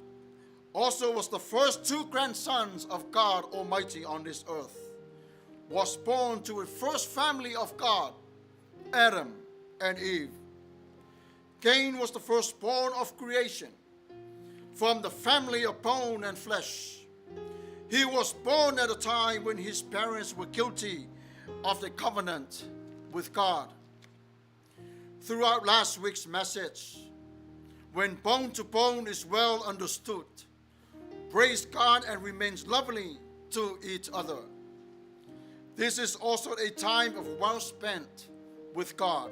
also was the first two grandsons of God Almighty on this earth. Was born to the first family of God, Adam and Eve. Cain was the firstborn of creation from the family of bone and flesh. He was born at a time when his parents were guilty of the covenant with God. Throughout last week's message, when bone to bone is well understood, praise God and remains lovely to each other. This is also a time of well spent with God.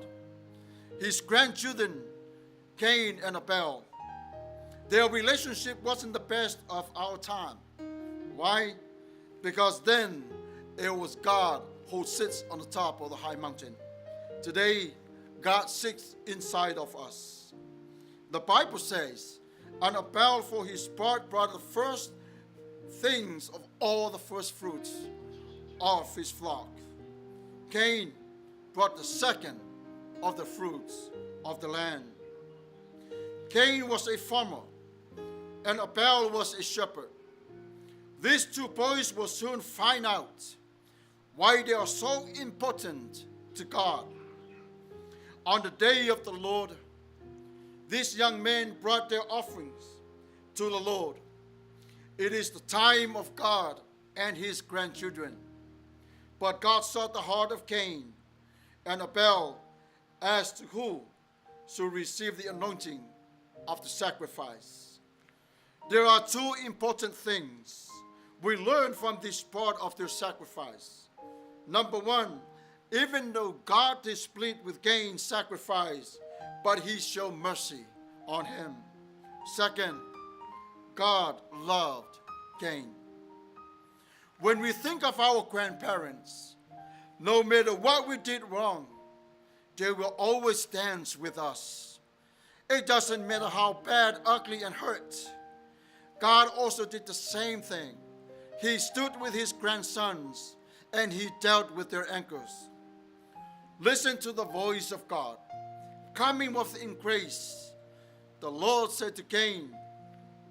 His grandchildren, Cain and Abel, their relationship wasn't the best of our time. Why? Because then it was God who sits on the top of the high mountain. Today, God sits inside of us. The Bible says, and Abel for his part brought the first things of all the first fruits of his flock. Cain brought the second of the fruits of the land. Cain was a farmer, and Abel was a shepherd. These two boys will soon find out why they are so important to God. On the day of the Lord, these young men brought their offerings to the Lord. It is the time of God and his grandchildren. But God sought the heart of Cain and Abel as to who should receive the anointing of the sacrifice. There are two important things we learn from this part of their sacrifice. Number one, even though God displeased with Cain's sacrifice, but he showed mercy on him. Second, God loved Cain. When we think of our grandparents, no matter what we did wrong, they will always stand with us. It doesn't matter how bad, ugly, and hurt. God also did the same thing. He stood with his grandsons and he dealt with their anchors. Listen to the voice of God coming with in grace. The Lord said to Cain,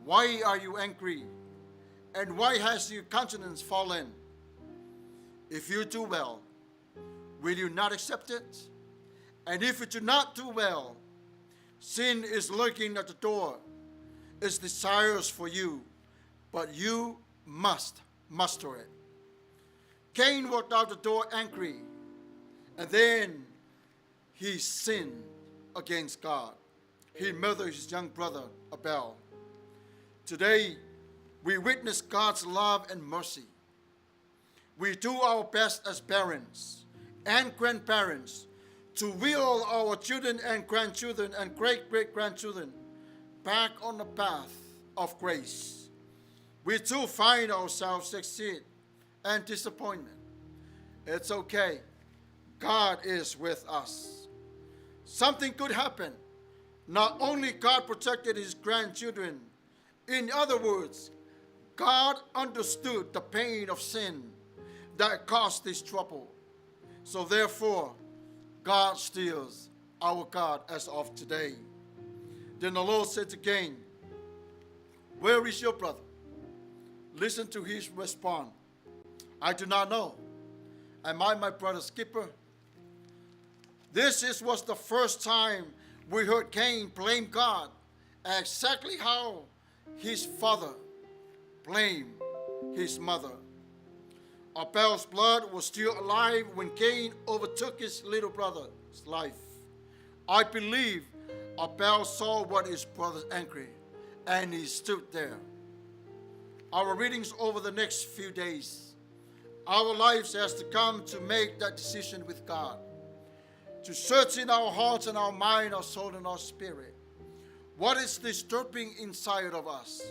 Why are you angry? And why has your countenance fallen? If you do well, will you not accept it? And if you do not do well, sin is lurking at the door. Its desires for you, but you must muster it. Cain walked out the door angry, and then he sinned against God. He murdered his young brother Abel. Today, we witness God's love and mercy. We do our best as parents and grandparents to wheel our children and grandchildren and great great grandchildren back on the path of grace. We too find ourselves succeed and disappointment. It's okay. God is with us. Something could happen. Not only God protected his grandchildren, in other words, God understood the pain of sin that caused this trouble. So therefore, God steals our God as of today. Then the Lord said to Cain, Where is your brother? Listen to his response. I do not know. Am I my brother's keeper? This was the first time we heard Cain blame God, exactly how his father blamed his mother. Abel's blood was still alive when Cain overtook his little brother's life. I believe Abel saw what his brother's angry, and he stood there. Our readings over the next few days, our lives has to come to make that decision with God, to search in our hearts and our mind, our soul, and our spirit. What is disturbing inside of us?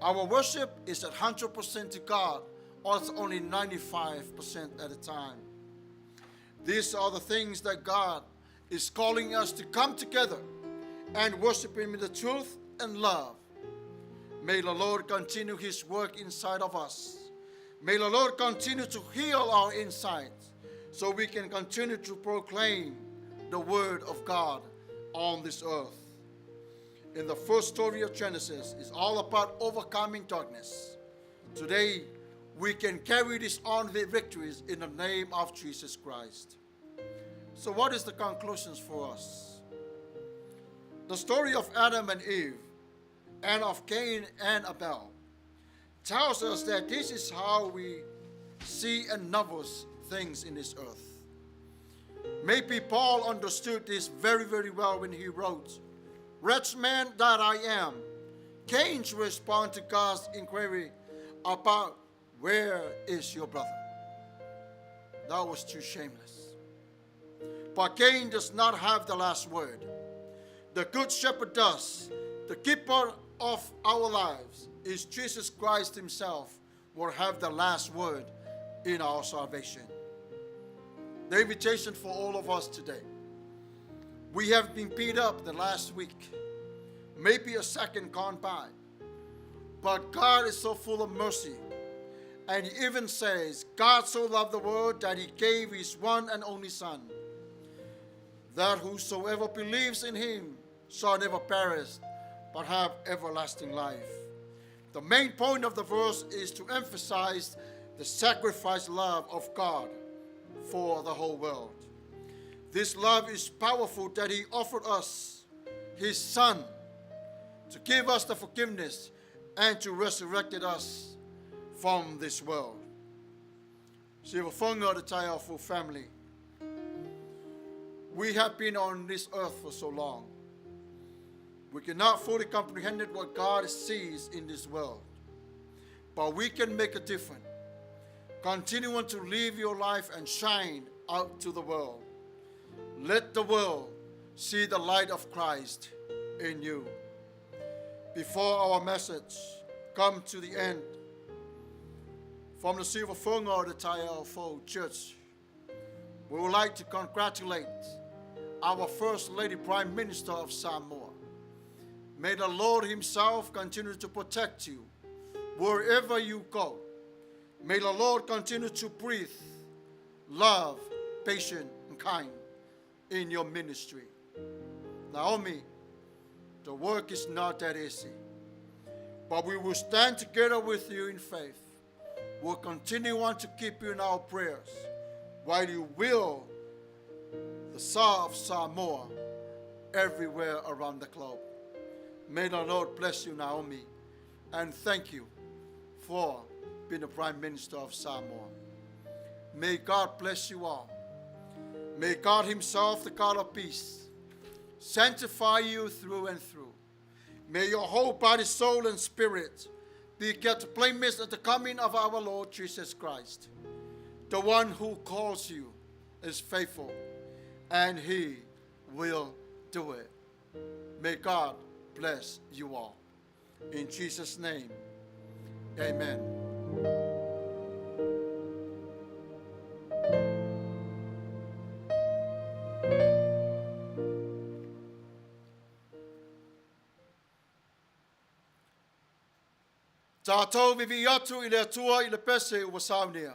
Our worship is at 100% to God, or it's only 95% at a time. These are the things that God is calling us to come together and worship Him in the truth and love. May the Lord continue His work inside of us. May the Lord continue to heal our insides so we can continue to proclaim the word of God on this earth. In the first story of Genesis is all about overcoming darkness. Today, we can carry this on with victories in the name of Jesus Christ. So what is the conclusions for us? The story of Adam and Eve and of Cain and Abel tells us that this is how we see and notice things in this earth. Maybe Paul understood this very, very well when he wrote, "Wretched man that I am." Cain's response to God's inquiry about where is your brother? That was too shameless. But Cain does not have the last word. The good shepherd does. The keeper of our lives is Jesus Christ himself will have the last word in our salvation. The invitation for all of us today. We have been beat up the last week, maybe a second gone by. But God is so full of mercy. And he even says, God so loved the world that he gave his one and only Son, that whosoever believes in him shall never perish, but have everlasting life. The main point of the verse is to emphasize the sacrifice love of God for the whole world. This love is powerful that he offered us his Son to give us the forgiveness and to resurrect us from this world. Sivafonga the Taiafu family. We have been on this earth for so long. We cannot fully comprehend what God sees in this world, but we can make a difference. Continue on to live your life and shine out to the world. Let the world see the light of Christ in you. Before our message come to the end, from the Sivafonga the Taiafu Church, we would like to congratulate our First Lady Prime Minister of Samoa. May the Lord himself continue to protect you wherever you go. May the Lord continue to breathe love, patience, and kind in your ministry. Naomi, the work is not that easy, but we will stand together with you in faith. We'll continue on to keep you in our prayers while you will the Sa of Samoa everywhere around the globe. May the Lord bless you, Naomi, and thank you for being the Prime Minister of Samoa. May God bless you all. May God himself, the God of peace, sanctify you through and through. May your whole body, soul, and spirit be kept blameless at the coming of our Lord Jesus Christ. The one who calls you is faithful, and he will do it. May God bless you all. In Jesus' name, amen. Tātou vivi atu i le Atua i le pese ua saunia.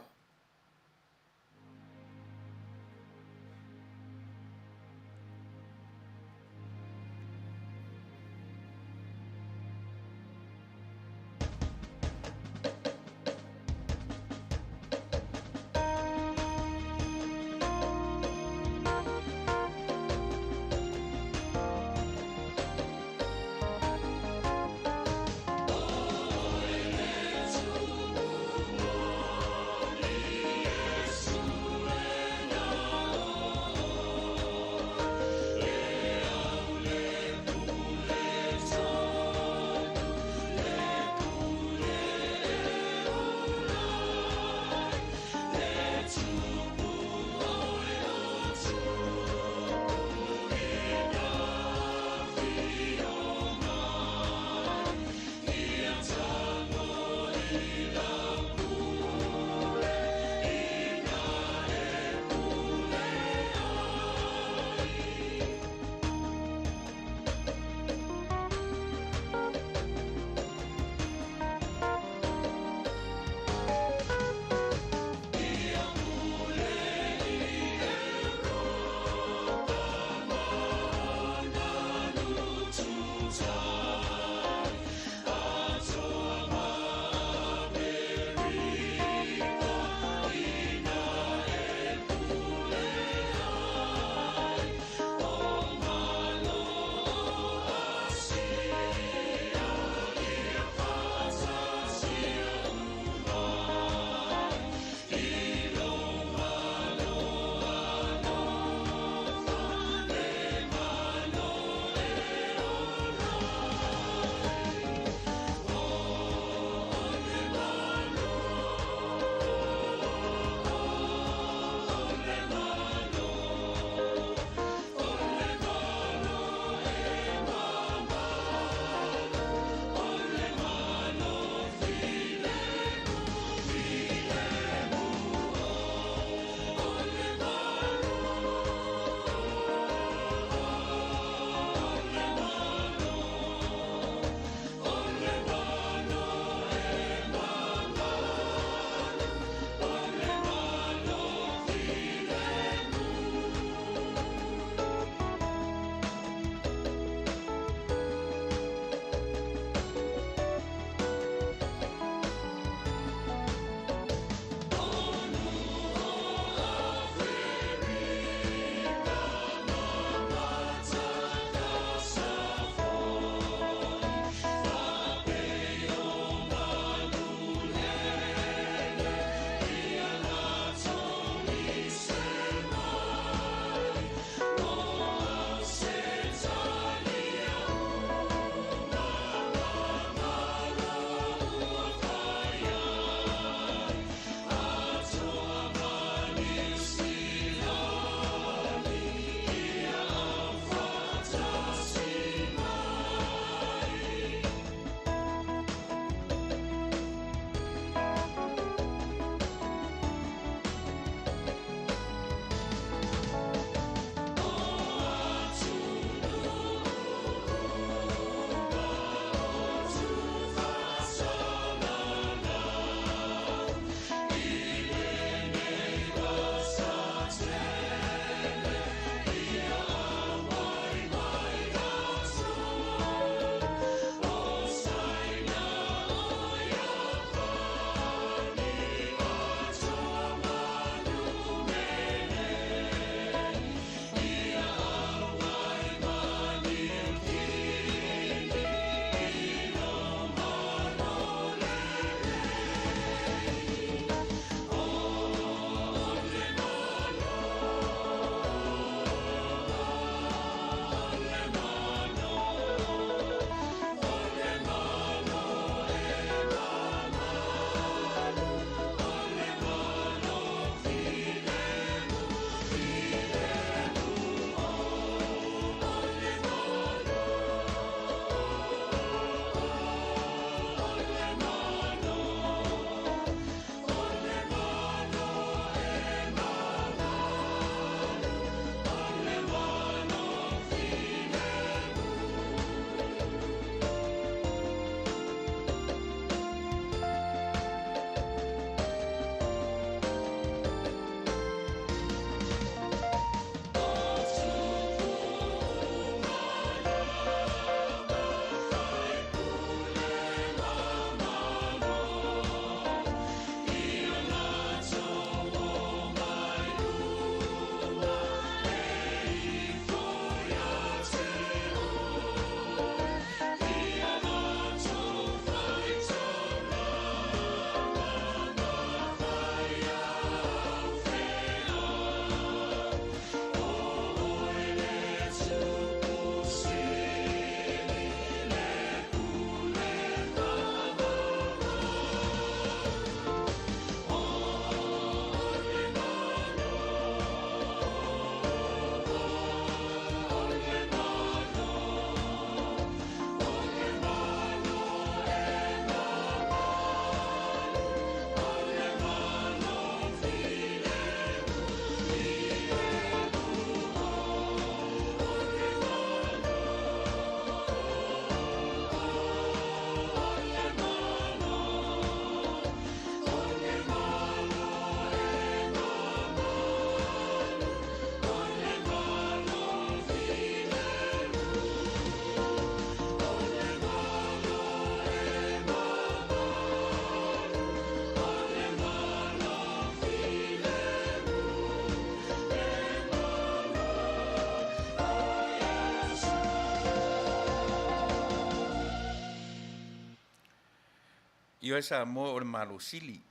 Ioe Samoa o le Malo sili,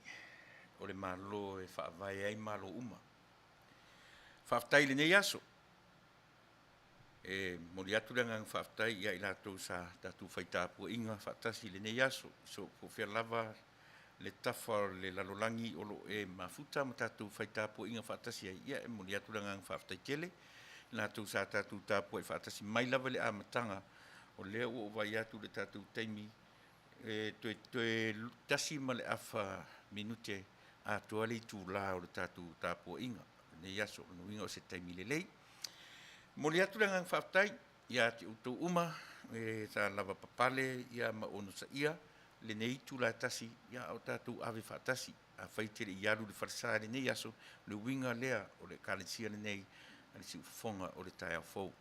o le Malo e faavae ai Malo uma. Faafetai i lenei aso. E momoli atu le agaga faafetai ia i latou sa tatou fai tapuaiga faatasi i lenei aso, so po o fea lava le tafa o le lalolagi o lo o e mafuta ma tatou fai tapuaiga faatasi ai, ia e momoli atu le agaga faafetai tele i latou sa tatou tapuai faatasi mai lava i le amataga. O lea ua ou vaai atu i le tatou taimi, e toe toe tasi ma le afa minute atoa le itula o le tatou tapuaiga lenei aso. O lona uiga o se taimi lelei. Momoli atu le agaga faafetai ia te outou uma e sa lava papale ia ma onosaia lenei itula e tasi ia a o tatou ave faatasi. Afai e te le i alu i le falesa i lenei aso, o le uiga lea o le Ekalesia lenei a le Siufofoga o le taeao fou.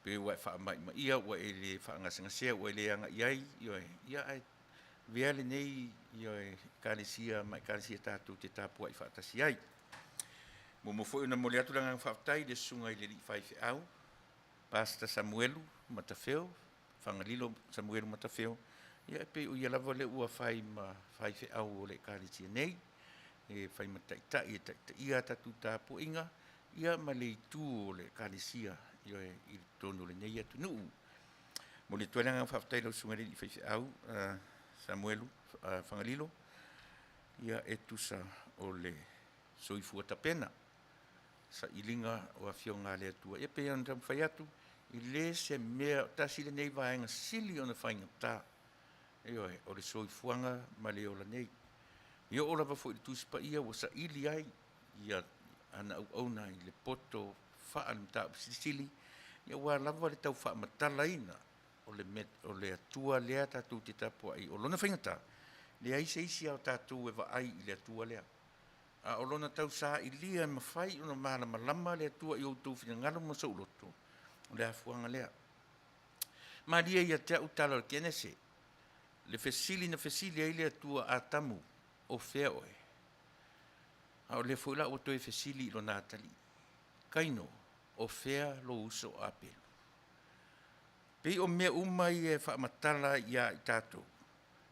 Pe ua e faamaimaia, ua e le faagasegasea, ua e le agai ai, ioe, ia ae avea lenei, ioe, Ekalesia ma Ekalesia tatou te tapuai faatasi ai. Muamua foi ona momoli atu le agaga faafetai i le susuga i le alii faifeau, Pastor Samuelu Matafeo, Fagalilo Samuelu Matafeo, ia e pei o ia lava lea ua fai ma faifeau o le Ekalesia nei, e fai ma taitai e taitaia a tatou tapuaiga, ia ma le itu o le Ekalesia, ioe, i totonu o lenei atunuu. Momoli atu ai le agaga faafetai i lau susuga i le alii faifeau, Samuelu Fagalilo, ia e tusa o le soifua tapena, sailiga o afioga a le Atua. Ia pei ona taumafai atu, e le se mea, tasi lenei vaega sili ona faigata, ioe, o le soifuaga ma le ola nei. E oo lava foi i le Tusi Paia ua saili ai ia ana auauna i le poto faale-mataupu silisili, ia aua lava le tau faamatalaina o le, o le Atua lea tatou te tapuai, o lona faigata, leai se isi o tatou e vaai i le Atua lea. A o lona tausailia e mafai ona malamalama le Atua i outou finagalo ma sou loto, o le afuaga lea. Malie ia te au tala o le Kenese, le fesili na fesili ai le Atua Atamu, o fea oe? A o lea foi la ua toe fesili i lona atalii, Kaino, o fea lou uso o Apelu? Pei o mea uma ia e faamatala ia i tatou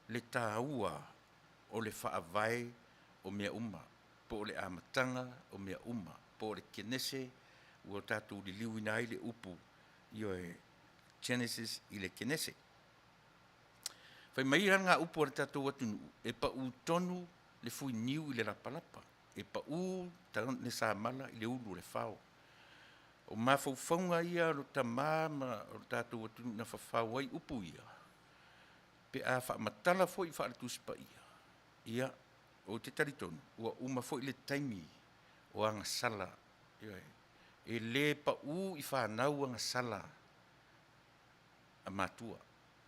le taua o le faavae o mea uma, po o le amataga o mea uma, po o le Kenese ua tatou liliuina ai le upu, ioe, Genesis i le Kenese. Fai mai la upu a le tatou atunuu, e pau tonu le fuiniu i le lapalapa, e pau le samala i le ulu o le fao. O mafaufauga ia o le tamā ma o le tatou atunuu na fafao ai upu ia, pe a faamatala foi faale-Tusi Paia, ia, ou te talitonu, ua uma foi le taimi o agasala, ioe, e le pau i fanau agasala a matua.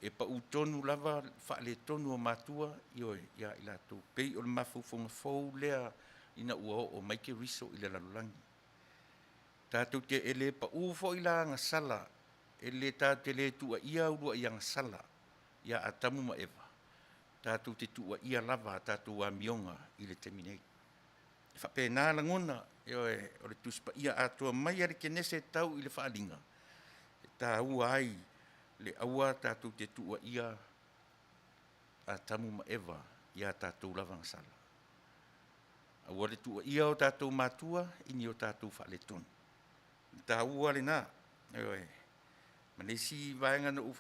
E pau tonu lava le faaletonu o matua, ioe, ia i latou. Pei o le mafaufauga fou lea ina ua oo mai Keriso i le lalolagi. Tatou te, e le pau foi la agasala, e le tatou te le tuuaia uluai agasala ia Atamu ma Eva, tatou te tuuaia lava a tatou amioga i le taimi nei. E faapena lagona, ioe, o le Tusi Paia atoa mai lava i le Kenese tau i le Faaaliga, e taua ai le aua tatou te tuuaia Atamu ma Eva i a tatou lava agasala. Aua le tuuaia o tatou matua i ni o tatou faaletonu. O le taua lena. Ioe. Ma le isi vaega na ou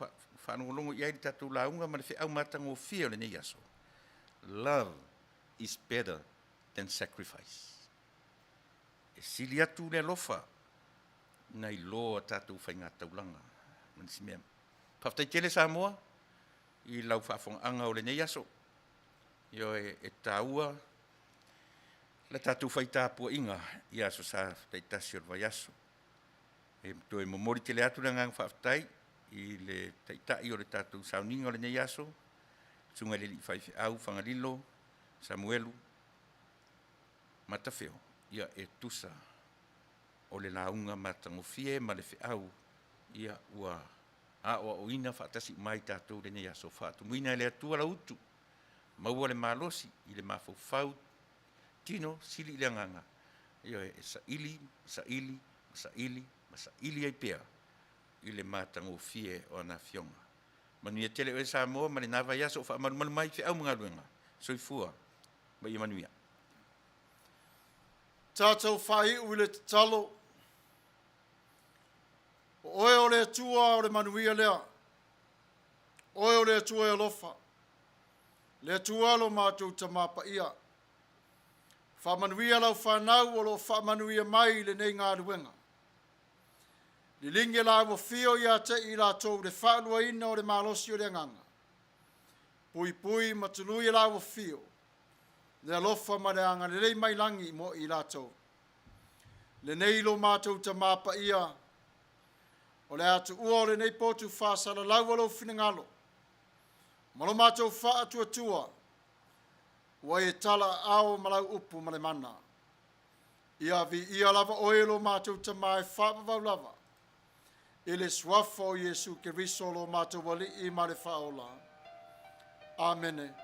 faalogologo i ai i le tatou lauga ma le feau matagofie o lenei aso, love is better than sacrifice. E sili atu le alofa nai lo a tatou faigataulaga ma nisi mea. Faafetai tele Samoa i lau faafofogaaga o lenei aso. Ioe, e taua le tatou fai tapuaiga i aso sa taitasi o le vaiaso. E toe momoli tele atu le agaga faafetai i le Taitai o le tatou sauniga o lenei aso, Susuga i le Alii Faifeau Fagalilo Samuelu Matafeo, ia e tusa o le lauga matagofie ma le feau ia ua aoaoina faatasi uma ai tatou i lenei aso. Faatumuina e le Atua lau utu, maua le malosi i le mafaufau, tino, sili i le agaga, ioe, e saili, saili, saili ma saili ai pea i le matagofie o ana Afioga. Manuia tele oe Samoa ma lena vaiaso o faamalumalu mai feau ma galuega. Soifua ma ia manuia. Tatou faaiu i le tatalo. O oe o le Atua o le manuia lea. Oe o le Atua e alofa. Le Atua lo matou Tamā Paia. Faamanuia lau fanau o lo o faamanuia mai i lenei galuega. Liligi e laua afio ia te i latou le faaluaina o le malosi o le agaga. Puipui ma tului e laua afio le alofa ma le agalelei mai lagi mo i latou. Lenei lo matou Tamā Paia, o le atuua o lenei potu faasalalau o lou finagalo, ma lo matou faatuatua, ua e talaaao ma lau upu ma le mana. Ia viia lava oe lo matou Tamā e faavavau lava, i le suafa o Iesu Keriso lo matou Alii ma le Faaola. Amene.